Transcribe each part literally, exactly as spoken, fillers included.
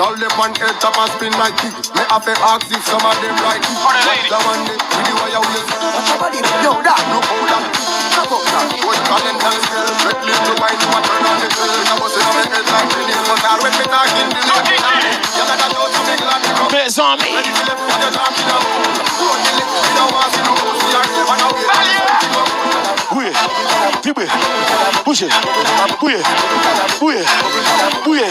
All the man head top and spin like kick. Me have to ask if some of them like it. Watch the one day with the wire waist. Watch your body, yo, that. Look how that. Cock up that. What Valentine's girl. Red lips to wine, what turn on the girl. I was in my head like Benny, but I when me talking the lady. You better go to me, glad you come. Mezanmi. Ready to left, what you talking about? Go on, you left, you don't want to see no pussy, I never know you. Wi. Vibre, bouje, bouye, bouye, bouye.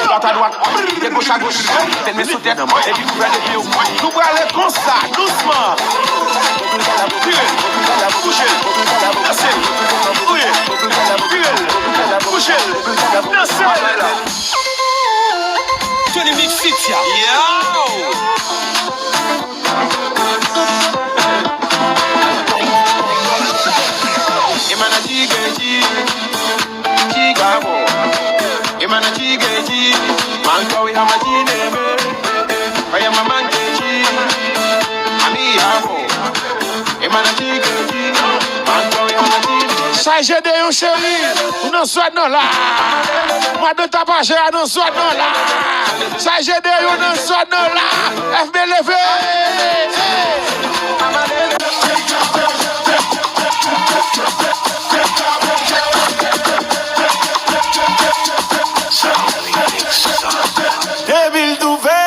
Dwat a dwat, tèt goch a goch, tèt men sou tèt, epi kouvè de pye w. Nou prale konsa, dousman. Vire, bouje, danse, bouye, vire, bouje, danse. Tony Mix City. Yo! Sa G D yon cheri, ou nan zòn nan la. Mwa de tapajè a nan zòn nan la. Sa G D yon nan zòn nan la. F B leve. Depi l twouve.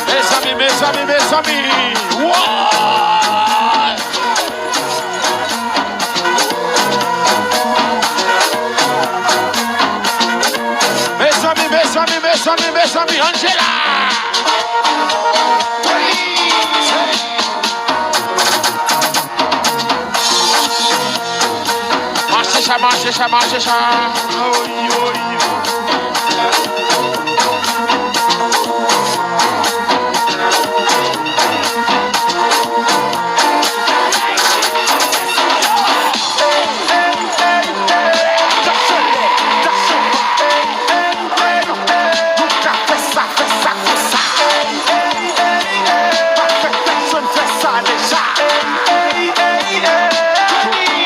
Mezanmi, mezanmi, mezanmi. Woy! Mezanmi, mezanmi, mezanmi, mezanmi, Angela! Mache sa, mache sa, mache sa. Oy, oy. Nou ka fè sa, fè sa konsa. Pa fè pèsonn fè sa deja. Yo,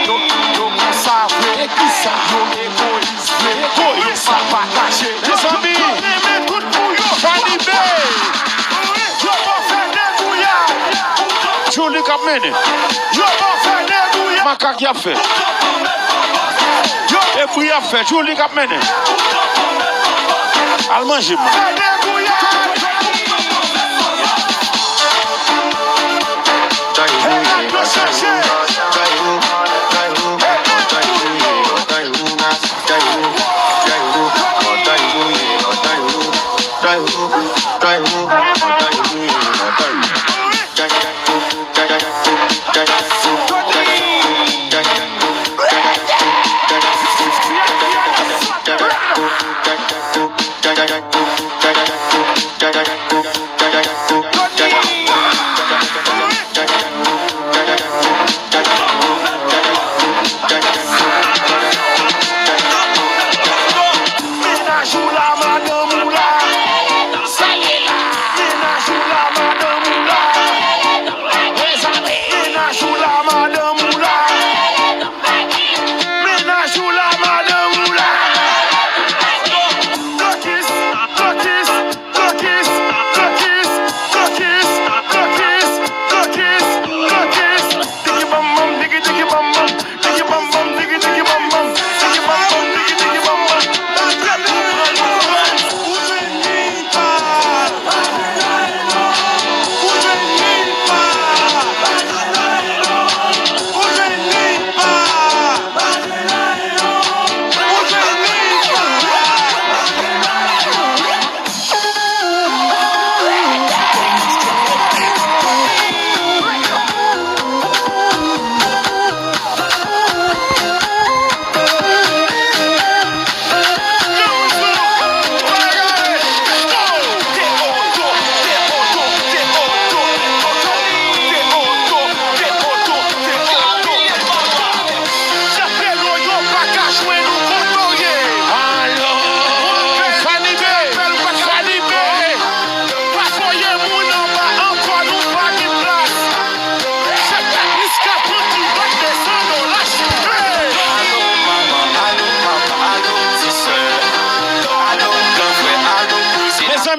yo, yo konsa vre. E kisa? Yo egoyis vre. Egoyis. Yo pa pataje. Mezanmi, Fanny B. Yo pa fè degouyad. Julie k ap mennen. Yo pa fè degouyad. Makak y ap fè. E bri y ap fè. Julie k ap mennen. Al manje, man. Mennaj ou la, madanm ou la. Sa ye la. Mennaj ou la, madanm ou la. Mezanmi. Mennaj ou la,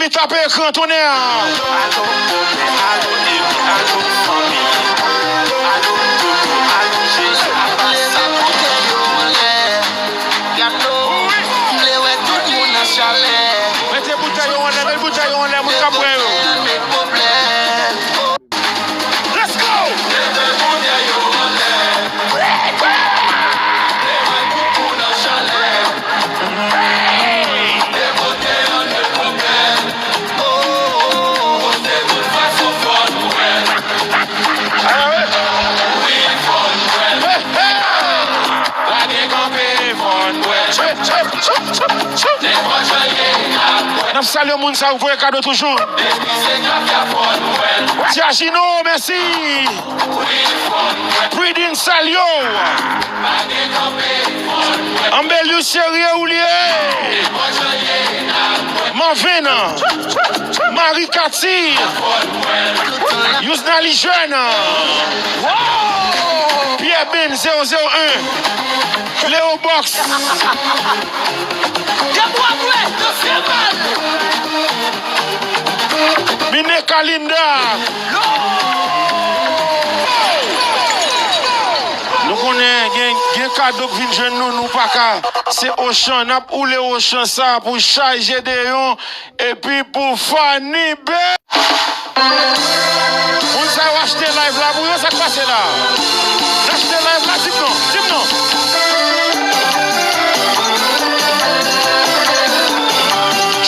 Tape ekran, tonnè! Alo, alo, alo, fanmi. Alo, alo, alo, Jezi. Leve boutèy yo anlè. Gad non, m vle wè tout moun nan chalè. Mete boutèy yo anlè, mete boutèy yo anlè, moun k ap bwè yo. Met pwoblèm. Let's go! Leve boutèy yo anlè. Leve boutèy yo anlè. N ap salye moun sa yo voye kado toujou. Tiajino, mèsi. Pridin, salye w. Ambelius, cheri, e ou li ye? Marvin, Marie Cathy, Yousna li jèn, Pierre Ben zewo zewo en, Leo Box, Mine Kalinda. Nou konnen gen, gen kado k vin jwenn nou, nou pa ka. Se Ochan, n ap woule Ochan sa pou Chay Jedeyon epi pou Fanny B. Moun sa yo achte live la pou yo, sa k pase la? N achte live la, di m non, di m non.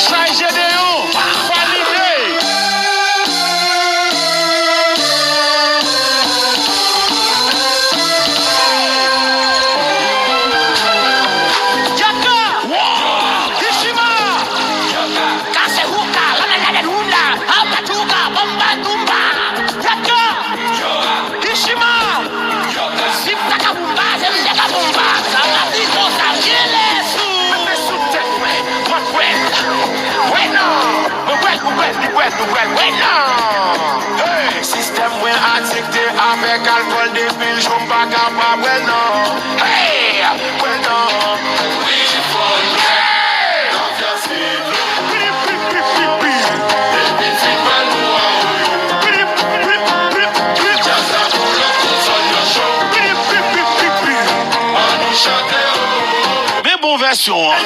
Chay Jedeyon, Fanny B. Jaka! Kishima! Kase huka, la la la la hula, hapa tuka, bomba tumba. Jaka! Kishima! Zip taka bumba, zip taka bumba. Sa va di konsa, vye lesu. Mete sou tèt mwen, mwen kwè. Wè non. Mwen kwè, mwen kwè, mwen kwè, mwen kwè, wè non. Hey! Sistèm mwen adikte avèk alkòl depi l jou m pa ka pa bwè non. Hey! Bwè non. Wi, fò n bwè. Konfyans li dlo. Pi, pi, pi, pi, pi. Depi fin ban nou an woyo. Pi, pi, pi, pi, pi. Djaz la pou lòt konsòn nan cho. Pi, pi, pi, pi, pi. An nou chante o. Men bon vèsyon an.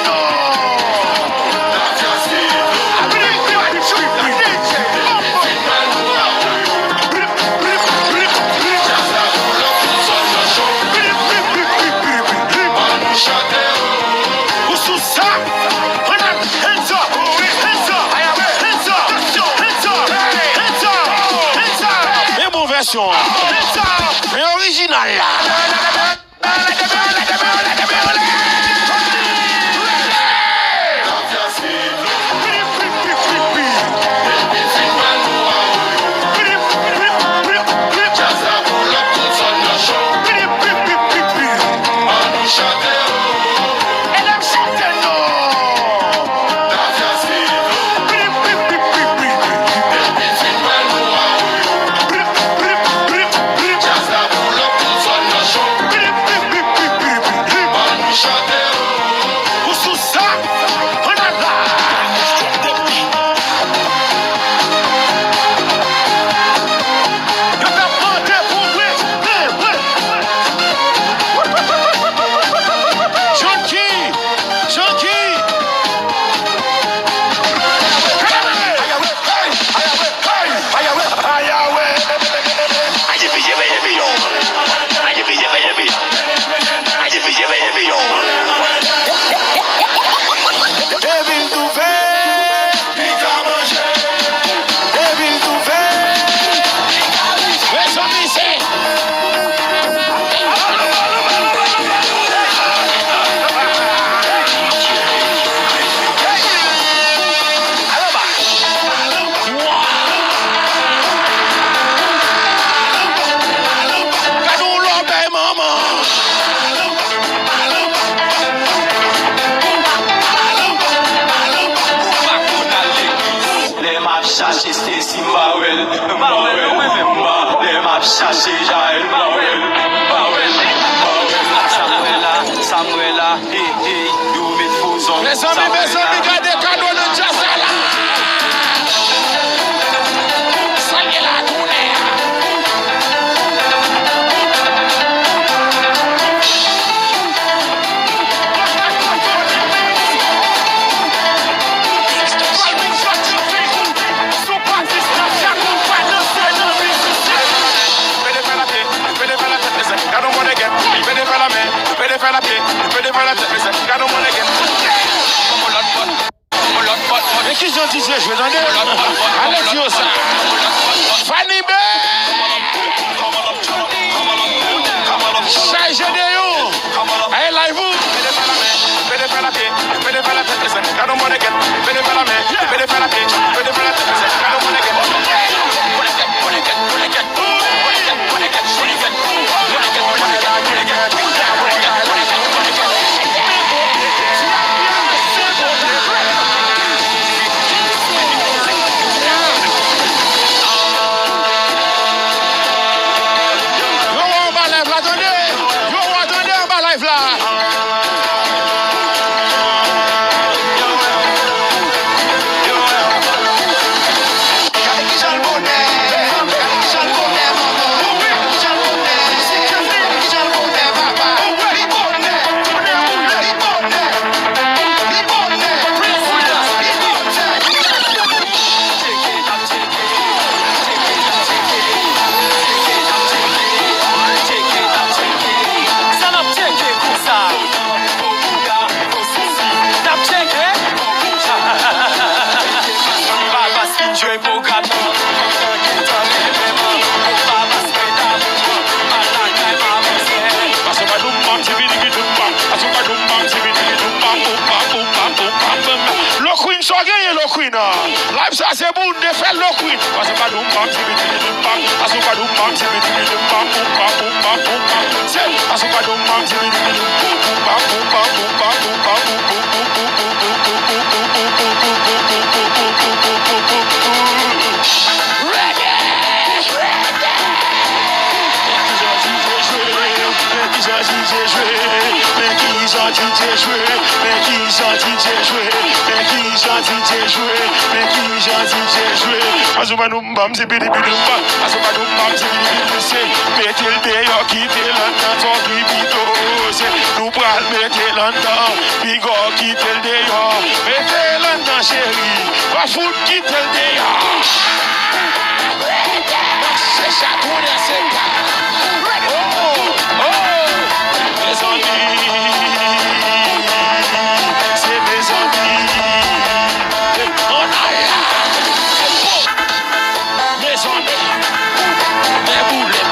Ou sou sa? Hands up! Hands up! Hands up! Hands up! Hands up! Men bon vèsyon an. Men orijinal la. Ou sou sa? Ann al la! Yo t ap mande pou mwen, men mwen. Junkie! Junkie! Depi l twouve, li ka manje. Depi l twouve, mezanmi se. Gade yon lòbèy manman. Lè m ap chache Stacy, m pa wè l, m pa wè l, m pa. Lè m ap chache Jael, m pa wè l, m pa wè l, m pa wè l. Sa m wè la, sa m wè la, hey, hey, yo met fo zong. Mezanmi, mezanmi, gade kado nan djaz la. Jwe tande. Ale di yo sa. Fanny B. Chaje de yo. Aye live ou. Yo wè anba live la, tande! Yo wè, tande anba live la! Sa n ap tcheke konsa? N ap tcheke? Babas fin jwe pwogram nan. Loqueen, sa w genyen, Loqueen? Live sa se pou ou, defè Loqueen. Mete l deyò, kite l anndan, twò pi pito. Se nou pral mete l anndan, piga w kite l deyò. Mete l anndan, cheri, pa fout kite l deyò. Se chatounen, se pa. Oh, oh, mezanmi, se mezanmi. Ann ale. Mezanmi, men boule.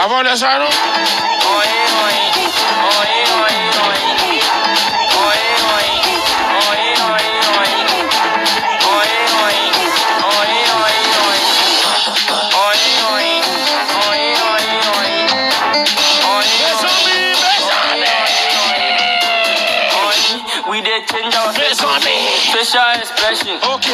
Avan lè sa non. Mezanmi, mezanmi. Mezanmi. Special expression. Ok.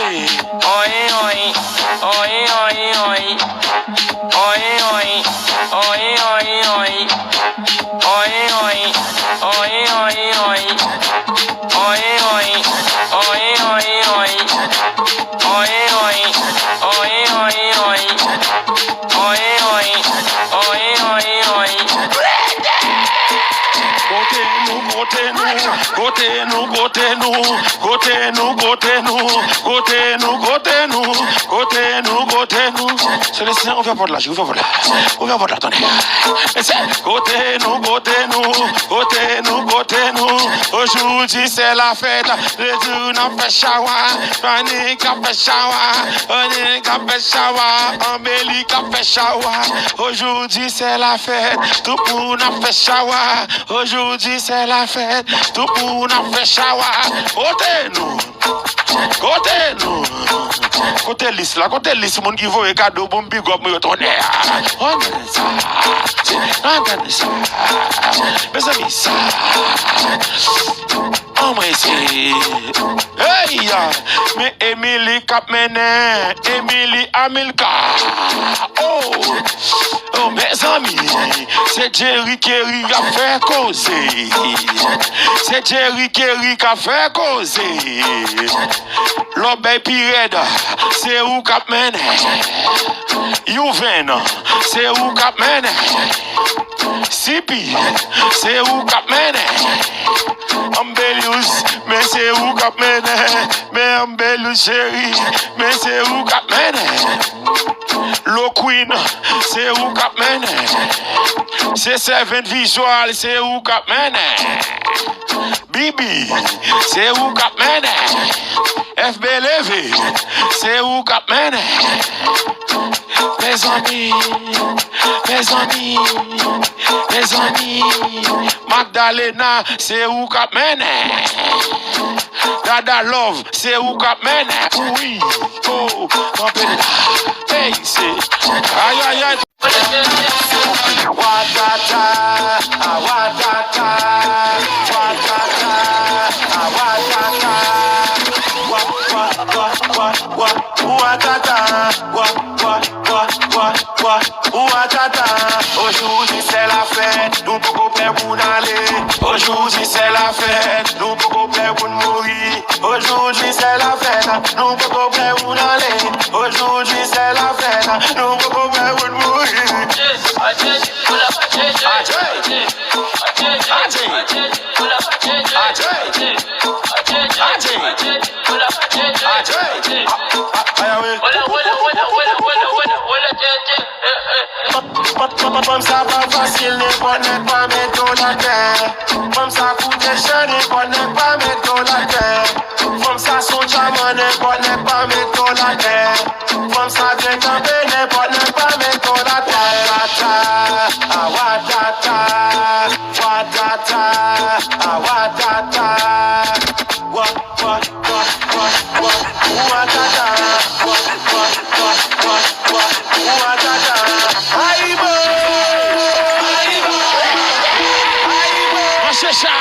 Kote nou, kote nou, kote nou, kote nou, kote nou, kote nou, kote nou, kote nou, kote nou, kote nou. Selestin, ouvè pòt la, ouvè pòt la. Ouvè pòt la, tande. Mesye, kote nou, kote nou, kote nou, kote nou. Aujourd'hui c'est la fête. Le jour n ap fè chawa. Fanny k ap fè chawa. Fanny k ap fè chawa. Amélie k ap fè chawa. Aujourd'hui c'est la fête. Tout moun ap fè chawa. Aujourd'hui c'est la fête. Tout moun ap fè chawa. Kote nou? Kote nou? Kote lis la? Kote lis moun ki voye kado pou m, big up mwen yo, tonnè? Ann tande sa. Ann tande sa. Mezanmi, sa. Anmwey, se. Hey! Men Emily k ap mennen. Emily Amilcar. Oh! Oh, mezanmi. Se Jerry Kerry k ap fè koze. Se Jerry Kerry k ap fè koze. Lòbèy pi rèd, se ou k ap mennen. Youven, se ou k ap mennen. Sipi, se ou k ap mennen. Ambelious, men se ou k ap mennen. Men Ambelious cheri, men se ou k ap mennen. Lo Queen, se ou k ap mennen. Se Seven Visual, se ou k ap mennen. Bibi, se ou k ap mennen. F B Leve, se ou k ap mennen. Mezanmi, mezanmi, mezanmi. Magdalena, se ou k ap mennen. Dada Love, se ou k ap mennen. Wi, oh, kanpe la. Hey, se. Ayayay. Watata, a watata, watata, a watata. Wa, wa, wa, wa, wa, watata. Wa, wa, wa, wa, wa, watata. Aujourd'hui c'est la fête, nou poko pè pou n ale. Aujourd'hui c'est la fête, nou poko pè pou n mouri. Aujourd'hui c'est la fête, nou poko pè pou n ale. Aujourd'hui c'est la fête, nou poko pè pou n mouri. Adje! Adje! Adje! Adje! Adje! Fanm sa pa fasil, nenpòt nèg pa met do l atè. Fanm sa koute chan, nenpòt nèg pa met do l atè. Fanm sa son dyaman, nenpòt nèg pa met do l atè. Fanm sa byen kanpe, nenpòt nèg pa met do l atè. Watata, a watata, watata, a watata. Wa, wa, wa, wa, wa, watata. Wa, wa, wa, wa, wa, watata. Ayibo! Ayibo! Ayibo! Branche sa!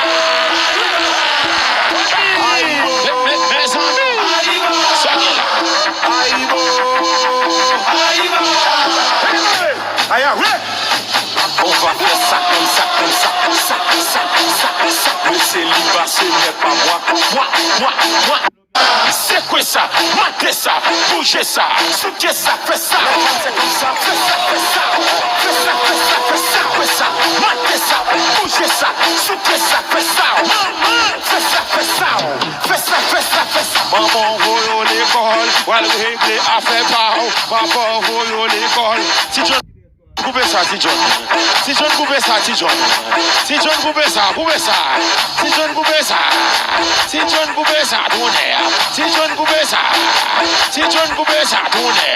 Ayibo! Me, me, mezanmi! Ayibo! Sa ki la? Ayibo! Ayibo! Aya, wi! On va faire ça comme ça, comme ça, ça, ça, ça, ça. Le célibat, ce n'est pas moi, moi, moi, moi. Sekwe sa, mate sa, bouje sa, soutye sa, fè sa. Fè sa, fè sa, fè sa, fè sa, fè sa, fè sa, fè sa. Mate sa, bouje sa, soutye sa, fè sa. Fè sa, fè sa, fè sa, fè sa. Manman w voye w lekòl, w al regle afè pa w. Papa w voye w lekòl. Ti John, koupe sa, Ti John. Ti John, koupe sa, Ti John. Ti John, koupe sa, koupe sa. Ti John, koupe sa. Ti John, koupe sa, tonè. Ti John, koupe sa. Ti John, koupe sa, tonè.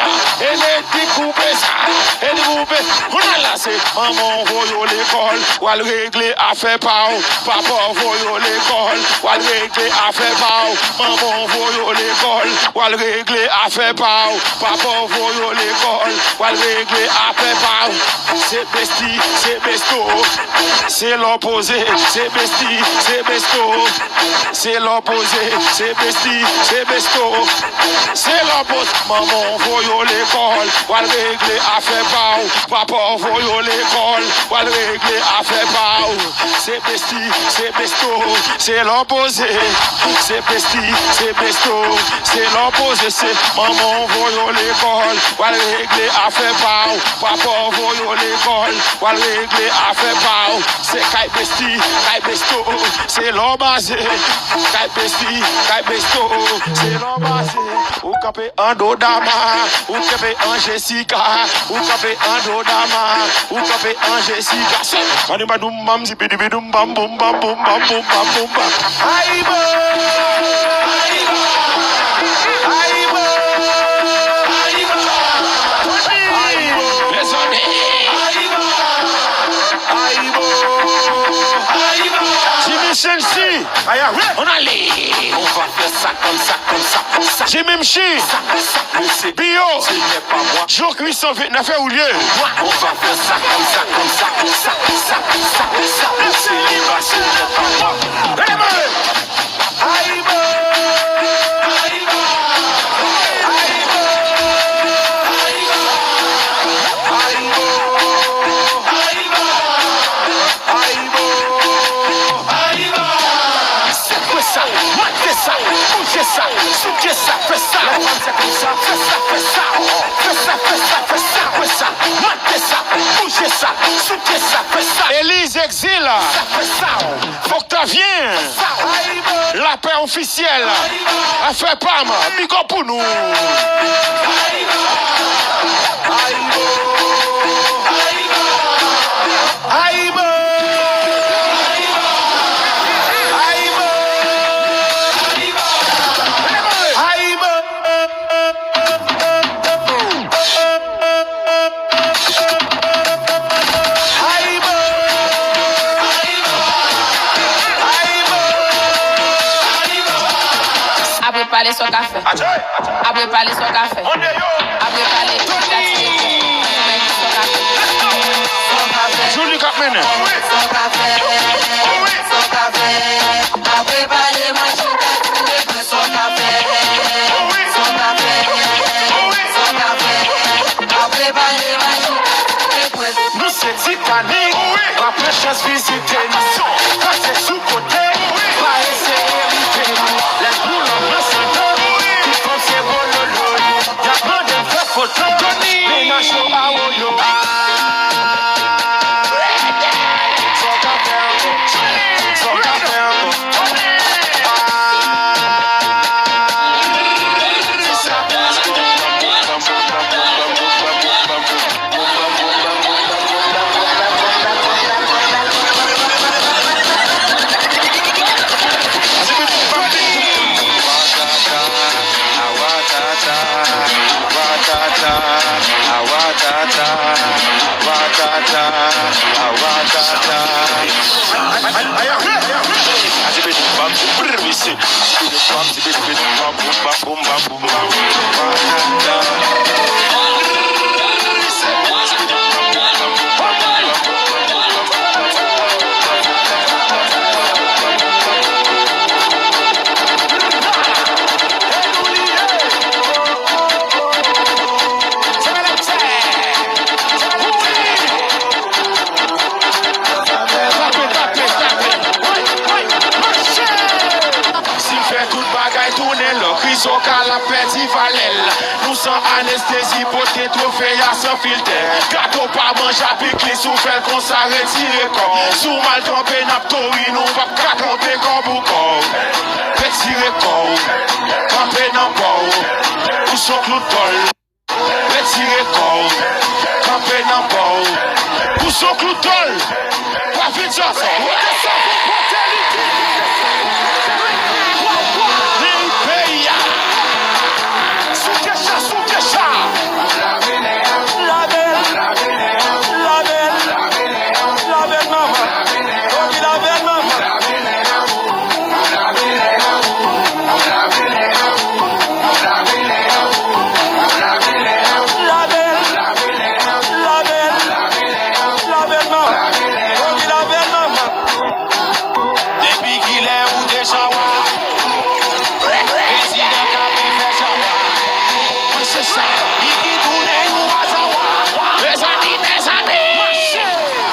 Elektrik, koupe sa. Elektrik, koupe. Kounye a la, se manman w voye w lekòl, w al regle afè pa w. Papa w voye w lekòl, w al regle afè pa w. Manman w voye w lekòl, w al regle afè pa w. Papa w voye w lekòl, w al regle afè pa w. Se besti, se besto. Se lòpoze, se besti, se besto. Se lòpoze, se besti, se besto. Se lòpoze. Manman w voye w lekòl, w al regle afè pa w. Papa w voye w lekòl, w al regle afè pa w. Se besti, se besto, se lòpoze. Se besti, se besto, se lòpoze. Se manman w voye w lekòl, w al regle afè pa w. Papa w voye w lekòl, w al regle afè pa w. Se kay besti, kay besto, se lòbaze. Kay besti, kay besto, se lòbaze. Ou kanpe an do Dama, ou kanpe an Jessica, ou kanpe an do Dama, ou kanpe an Jessica. Se badi badoum bam, zibidi bidoum bam, boum bam, boum bam, boum bam, boum bam. Ayibo! Ayibo! Ayibo! Ayibo! Mezanmi! Ayibo! Ayibo! Jimmy Sensi! Aya, wi! On ale! On va faire ça comme ça, comme ça, ça. Jimmy Mchi! Ça, ça, le c'est Bio! Ce n'est pas moi. Joe Chris cent vingt-neuf, e ou l ye? Moi, on va faire ça comme ça, comme ça, ça, ça, ça, ça. Le célibat, ce n'est pas moi. Ayibo! Ayibo! Ayibo! Ayibo! Sa, souke sa, fè sa. Lè w panse konsa, fè sa, fè sa. Fè sa, fè sa, fè sa, fè sa. Mate sa, bouje sa, souke sa, fè sa. Eliz Exil, sa, fè sa. Octavien, lapè ofisyèl. Afè pa m, big up pou nou. Aibo! Aibo! Aibo! Aibo! Aibo! Apre pale sa w ka fè. Apre pale sa w ka fè. Apre pale, Julie k ap mennen. Sa w ka fè. Sa w ka fè. Apre pale, mwen chita sou refren. Sa w ka fè. Sa w ka fè. Sa w ka fè. Apre pale, mwen chita sou refren. Nou se Titanic, pa pran chans vizite nou. Kanpe sou kote, pa eseye rive nou. Lè l pou lanmyans andan, tout fanm se bololo. Y ap mande m fè foto, mennaj yo a woyo. Ah, sa w ka fè ankò? Sa w ka fè ankò? Si m fè tout bagay tounen lò, Krizo ka l ap pèdi valè l. Nou san anestezi, pote twofe a san filtè. Gato pa manje a piklis, ou fè l konsa, retire kò w. Si w mal kanpe, n ap tori nou, p ap ka kanpe kòb ou kò w. Retire kò w, kanpe nan pa w. Ou s on klou dòl. Retire kò w, kanpe nan pa w. Ou s on klou dòl. Pa vin sa, sa. Ou te sa pou pote li. Peyi a. Souke sa, souke sa. Lave l, lave l, lave l, manman. Oki lave l, manman. Lave l, lave l, lave l, manman. Oki lave l, manman. Depi kilè ou deja wa? Prezidan k ap fè jawa. Mwen se sa. Li ki tounen yon azawa. Mezanmi, mezanmi.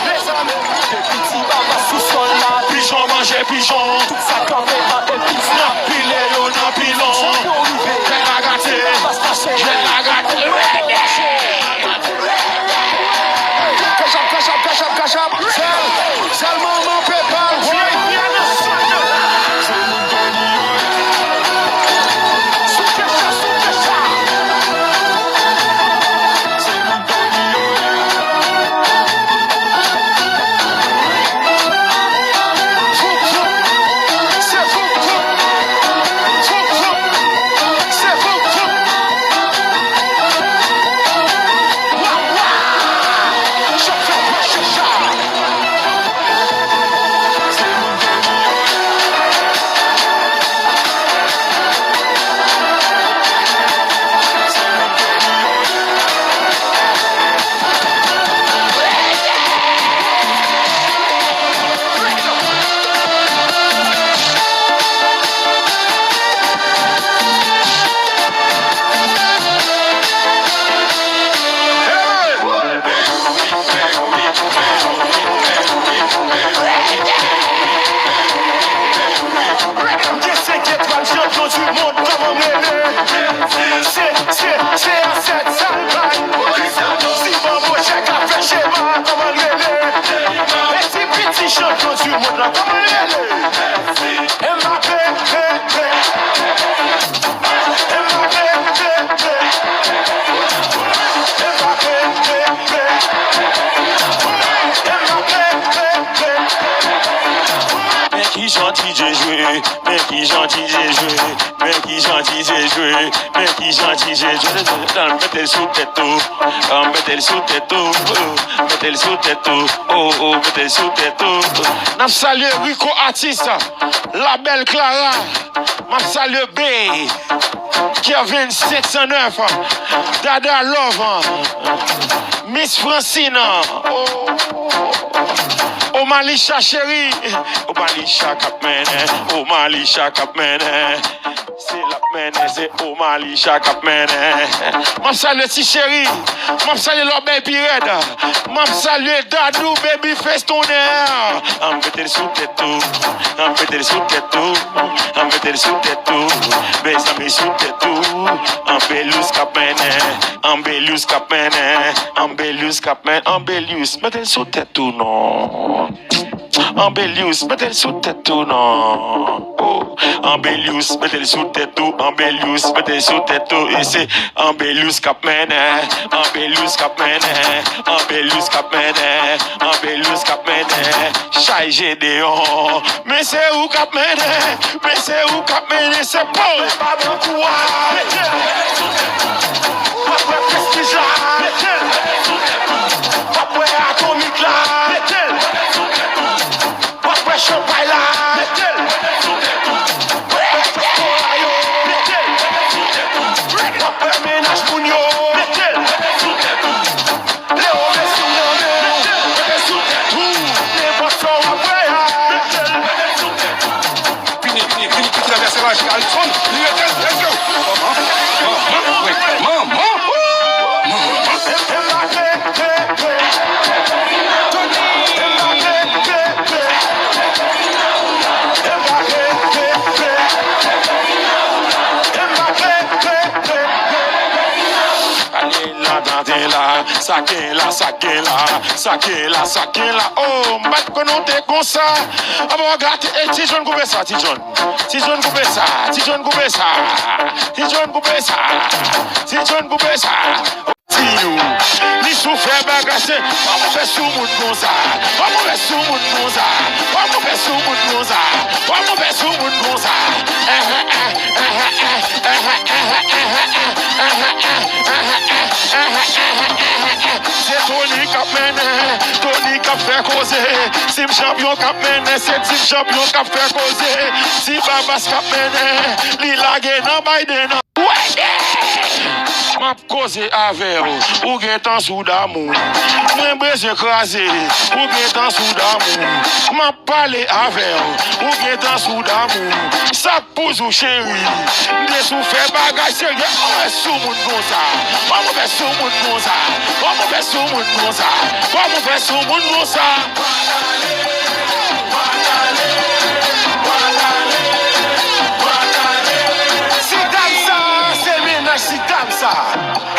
Mezanmi. Depi ti baba sou sòl la. Pijon manje pijon. Tout sa kanpe nan epis la. N ap pile yo nan pilon. Chanpyon rive. Kè la gate. Bas mache. Kè la gate. Kachap, kachap, kachap, kachap. Sèl, sèl manman pepa l. Men kijan DJ jwe, men kijan DJ jwe, men kijan DJ jwe. Mete l sou tèt ou, mete l sou tèt ou, mete l sou tèt ou, oh, oh, mete l sou tèt ou. N ap salye Rico Artista, La Belle Clara, m ap salye B, Kevin senk san nèf, Dada Love, Miss Francine, oh, oh, Malisha cheri, oh, Malisha k ap mennen, oh, Malisha k ap mennen. Se l ap mennen, se Omalicha k ap mennen. M ap salye Ti Cheri, m ap salye Lòbèy Pi Rèd, m ap salye Dadou Baby Face Tonnè. An mete l sou tèt ou, an mete l sou tèt ou, an mete l sou tèt ou, mezanmi sou tèt ou. Anbelius k ap mennen, Anbelius k ap mennen, Anbelius k ap mennen, Anbelius, mete l sou tèt ou non. Anbelius, mete l sou tèt ou non. Oh, Anbelius, mete l sou tèt ou. Anbelius, mete l sou tèt ou. E se Anbelius k ap mennen. Anbelius k ap mennen. Anbelius k ap mennen. Anbelius k ap mennen. Chay Jedeon. Men se ou k ap mennen. Men se ou k ap mennen. Se pa w. Pa bon kou a. W ap wè Prestij la. W ap wè Atomik la. W ap wè Chanpay la. W ap wè Kòkora yo. W ap wè mennaj moun yo. Leo Messi nan men w. Nenpòt sa w ap wè a. Fini, fini, fini, ki travèse lajou Alison, li rete, let's go. Manman, manman, manman, manman. Sa gen la, sa gen la, sa gen la, sa gen la, sa gen la. Oh, m pa t konn ou te konsa. Aba w gate, e Ti John koupe sa, Ti John. Ti John koupe sa, Ti John koupe sa, Ti John koupe sa, Ti John koupe sa. Ti yo, li sou fè bagay se, pa move sou moun konsa, pa move sou moun konsa, pa move sou moun konsa, pa move sou moun konsa. Se Tony k ap mennen, Tony k ap fè koze. Team Chanpyon k ap mennen, se Team Chanpyon k ap fè koze. Si Babas k ap mennen, li lage nan Biden. Wede! M ap koze avè w, ou gentan sou damou. Mwen bezwen kraze, ou gentan sou damou. M ap pale avè w, ou gentan sou damou. Sa k pou ou cheri? M te sou fè bagay serye. Kòman w fè sou moun konsa? Kòman w fè sou moun konsa? Kòman w fè sou moun konsa? Kòman w fè sou moun konsa? Ti dam sa, se mennaj ti dam sa.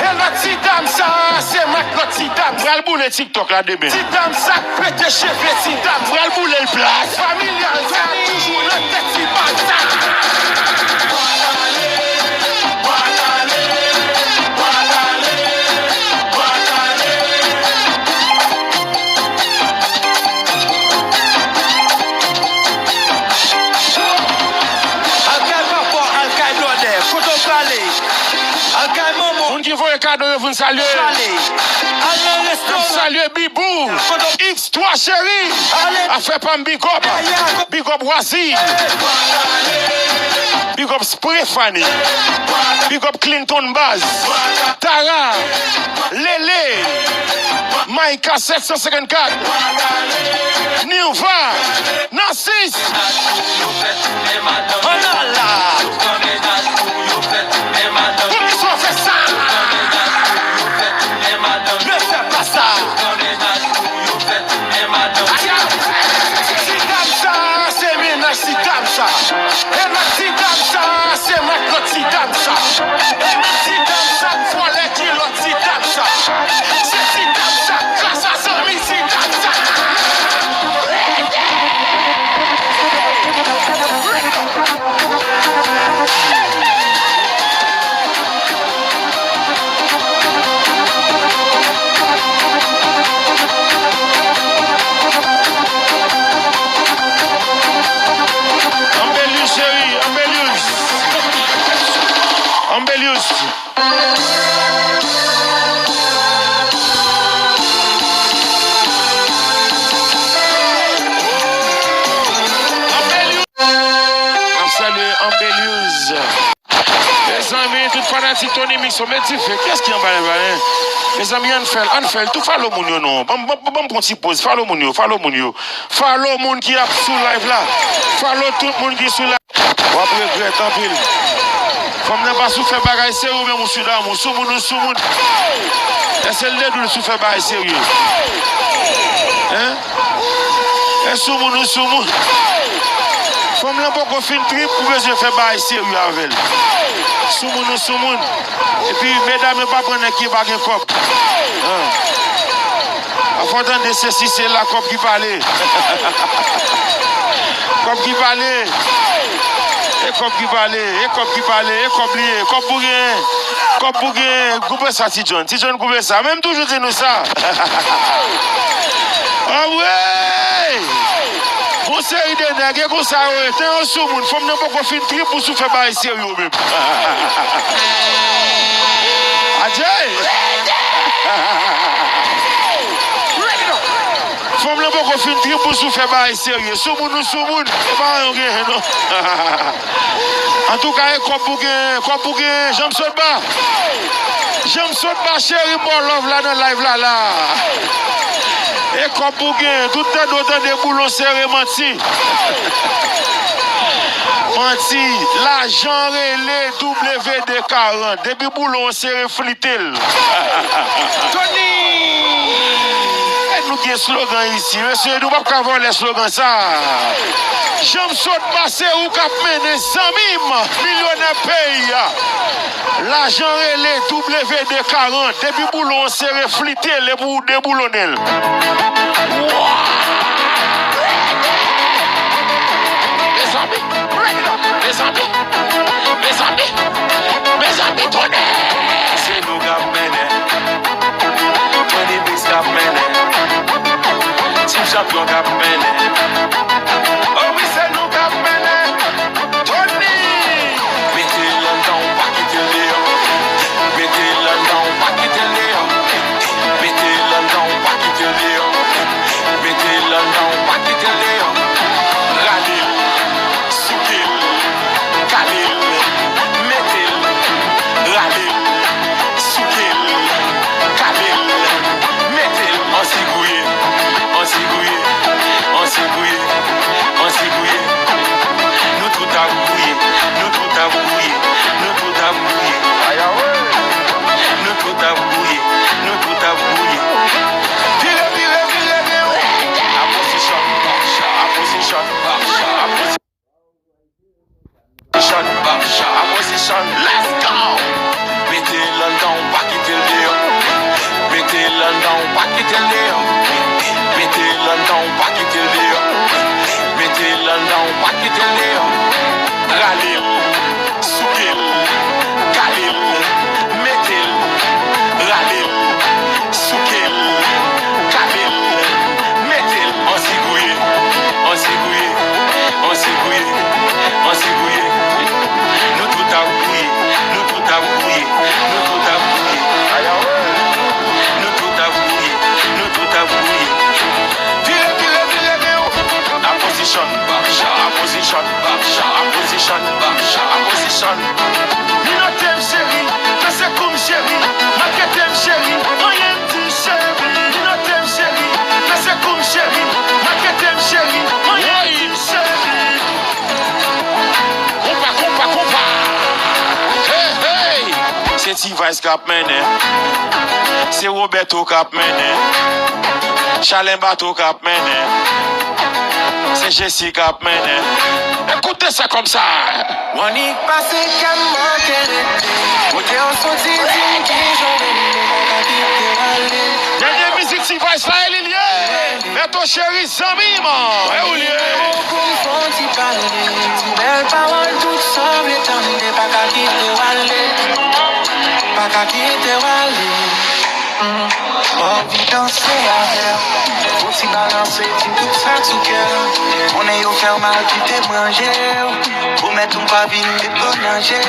E lòt ti dam sa, se mak lòt ti dam. Pral boule TikTok la demen. Ti dam sa k pete cheve ti dam. Pral boule l plat. Familyal sa toujou nan tèt ti baz sa. Al kay papa, al kay blòdè, kote w prale? Al kay manman. Moun ki voye kado yo vin salye. Prale. Al nan restoran. Salye Bibou. Kote w X twa cheri. Ale. Afè pa m big up. Big up Wazi. Big up Sprefani. Big up Clinton Baz. Tara. Lele. Maika sèt san senkannkat. Nirva. Nan sis. Ann ala. Poukisa w fè sa? Ne fè pa sa. Ti dam sa, se mennaj ti dam sa. E lòt ti dam sa, se mak lòt ti dam sa. E menm ti dam sa k vòlè kilòt ti dam sa. Se ti dam sa k kras a zanmi ti dam sa. Ti Tony Mix, on met dife. Kiyès ki anba live la, hein? Mezanmi, ann fè l, ann fè l. Tou follow moun yo non. Ban m, ban m, ban m pran ti poz. Follow moun yo, follow moun yo. Follow moun ki ap sou live la. Follow tout moun ki sou live. W ap regrèt anpil. Fanm nan pa sou fè bagay serye oubyen ou sou damou. Soumoun ou soumoun. Èske l te di w l sou fè bagay serye? Hein? E soumoun ou soumoun. Fanm lan poko fin trip, ou bezwen fè bagay serye avè l. Soumoun ou soumoun. Epi medam yo pa pran nèg ki pa gen kòb. Hein. Afò tande sesi sela, kòb ki pale. Kòb ki pale. E kòb ki pale, e kòb ki pale, e kòb li ye, kòb pou gen, kòb pou gen. Koupe sa, Ti John. Ti John, koupe sa. Men m toujou di nou sa. Anmwey! Gon seri de nèg, e konsa yo ye. Tan yo soumoun, fanm nan poko fin trip, ou sou fè bagay serye ou menm. Adje! Fanm lan poko fin trip, ou sou fè bagay serye. Soumoun ou soumoun, e pa anyen w genyen non. Antouka, e kòb pou gen, kòb pou gen, jan m sot ba. Jan m sot ba, cheri, m ba w love la nan live la, la. E kòb pou gen, tout tande w tande boulon sere, manti. Manti, lajan rele W D karant. Depi boulon sere, flite l. Tony! E nou gen slogan isi, mesye, nou p ap ka vòlè slogan sa. Jan m sot ba, se ou k ap mennen, zanmi m, milyonè peyi a. Lajan rele W D karant. Depi boulon sere, flite l epi w deboulonnen l. Mezanmi, mezanmi, mezanmi, mezanmi, tonnè! Se nou k ap mennen. Tony Mix k ap mennen. Team Champion k ap mennen. O wi, se nou k ap mennen. Tony! Mete l anndan, ou pa kite l deyò. Mete l anndan, ou pa kite l deyò. Mete l anndan, ou pa kite l deyò. Mete l anndan, ou pa kite l deyò. Rale l, souke l, kale l, mete l, rale l, souke l, kale l, mete l. Ansigouye, ansigouye, ansigouye, ansigouye. Nou tout ap gouye, nou tout ap gouye, nou tout ap gouye. Nou tout ap gouye, nou tout ap gouye. Vire, vire, vire, vire. Opposition, opposition, opposition. Opposition, let's go! Mete l anndan, ou pa kite l deyò. Mete l anndan, ou pa kite l deyò. Mete l anndan, ou pa kite l deyò. Mete l anndan, ou pa kite l deyò. Rale l, souke l, kale l, mete l. Rale l, souke l, kale l, mete l. Ansigouye, ansigouye, ansigouye, ansigouye. Nou tout ap gouye, nou tout ap gouye, nou tout ap gouye. Nou tout ap gouye, nou tout ap gouye. Vire, vire, vire, vire. Opposition, opposition, opposition, opposition. Minote m cheri, pèse kou m cheri, makete m cheri, anyen m di cheri. Minote m cheri, pèse kou m cheri, makete m cheri, anyen m di cheri. Konpa, konpa, konpa. Hey, hey. Se T-Vice k ap mennen. Se Roberto k ap mennen. Chalen Bato k ap mennen. Se Jesi k ap mennen. Ekoute sa konsa. W annik pase kè m manke rete. Kote w soti, di m kijan w rele, m pa ka kite w ale. Dènye mizik T-Vice la, e li l ye. Beto cheri, zanmi m, e ou l ye. Pou m fè yon ti pale, ti bèl pawòl, tout sa w vle tande, pa ka kite w ale. Pa ka kite w ale. Mm. Anvi danse avè w. Fon ti balanse, di m tout sa k sou kè w. Konnen yo fè w mal, kite m ranje w. Pwomèt ou m pa vin deplonanje.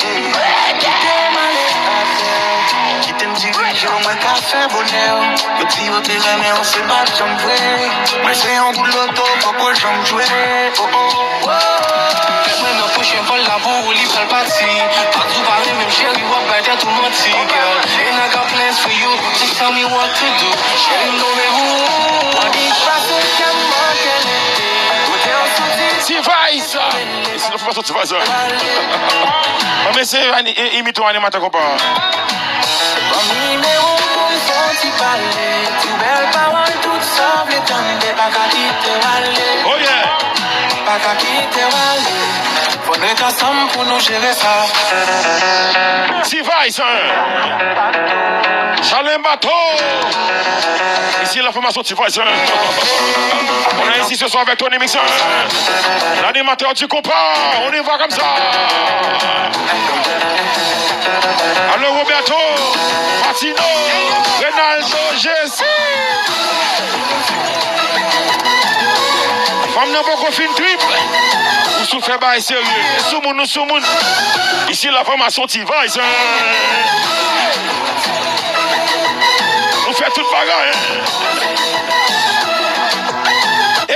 Kite m ale avè w. Kite m dirije w, mwen ka fè bonè w. Yo di yo te renmen w, se pa t janm vre. Mwen se yon boul loto, poko janm jwe. Oh, oh, oh. Mwen nan pwochen vòl la pou ou, li pral pati. Pa di w pa renmen m, cheri, w ap bay tèt ou manti, girl. And I got plans for you, just tell me what to do. Cheri m, donmen ou. Annik pase kè m manke lete. Kote w soti? T-Vice! E si nou fè pa soti faz la? Mwen se imite yon animatè konpa. Ban m nimewo w pou m fè yon ti pale. Ti bèl pawòl, tout sa w vle tande, pa ka kite w ale. Oh yeah! Pa ka kite w ale. Fò n ret ansanm pou nou jere sa. T-Vice, hein? Chalen Bato! Ici la formation T-Vice, hein? On est ici ce soir avec Tony Mix, hein? L'animateur du compas, on y va comme ça! Allo Roberto, Patino, Reynaldo, Jesse! Fanm nan poko fin trip. Ou sou fè bagay serye. Soumoun, nou soumoun. Ici la formation T-Vice, hein. Nou fè tout bagay, hein.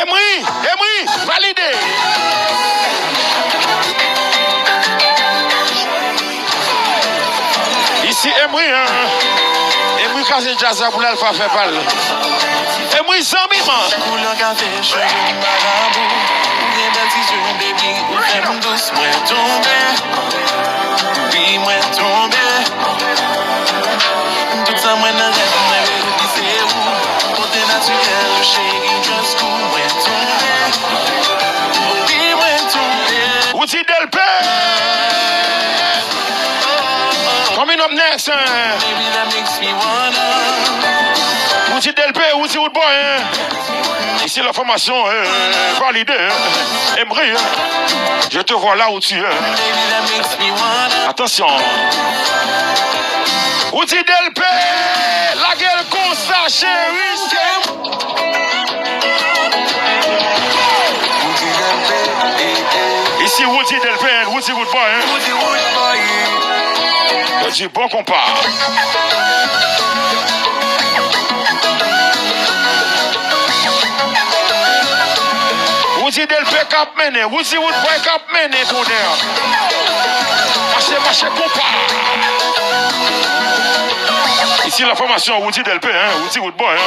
Emery, Emery, valide. Ici Emery, hein. Emery kraze djaz la pou l al fè pa l. Emery zanmi m. Koulè w ka fè cheve m marabou. Ou gen bèl ti je, baby, ou fè m dous, mwen tonbe. Wi, mwen tonbe. Tout sa mwen nan rèv mwen, baby, se ou. Bote natirèl, cheri, just cool, mwen tonbe. Wi, mwen tonbe. Roody Delpé. Coming up next, hein. Roody Delpé, Roody Roodboy, hein. Ici la formation, euh, validée, hein. Emery, hein. Je te vois là où tu es, hein. Attention. Roody Delpé, lage l konsa, cheri. Ici Roody Delpé, Roody Roodboy, hein. Yo di bon konpa. Roody Delpé k ap mennen, Roody Roodboy k ap mennen kounye a. Mache, mache konpa. Ici la formation Roody Delpé, hein, Roody Roodboy, hein.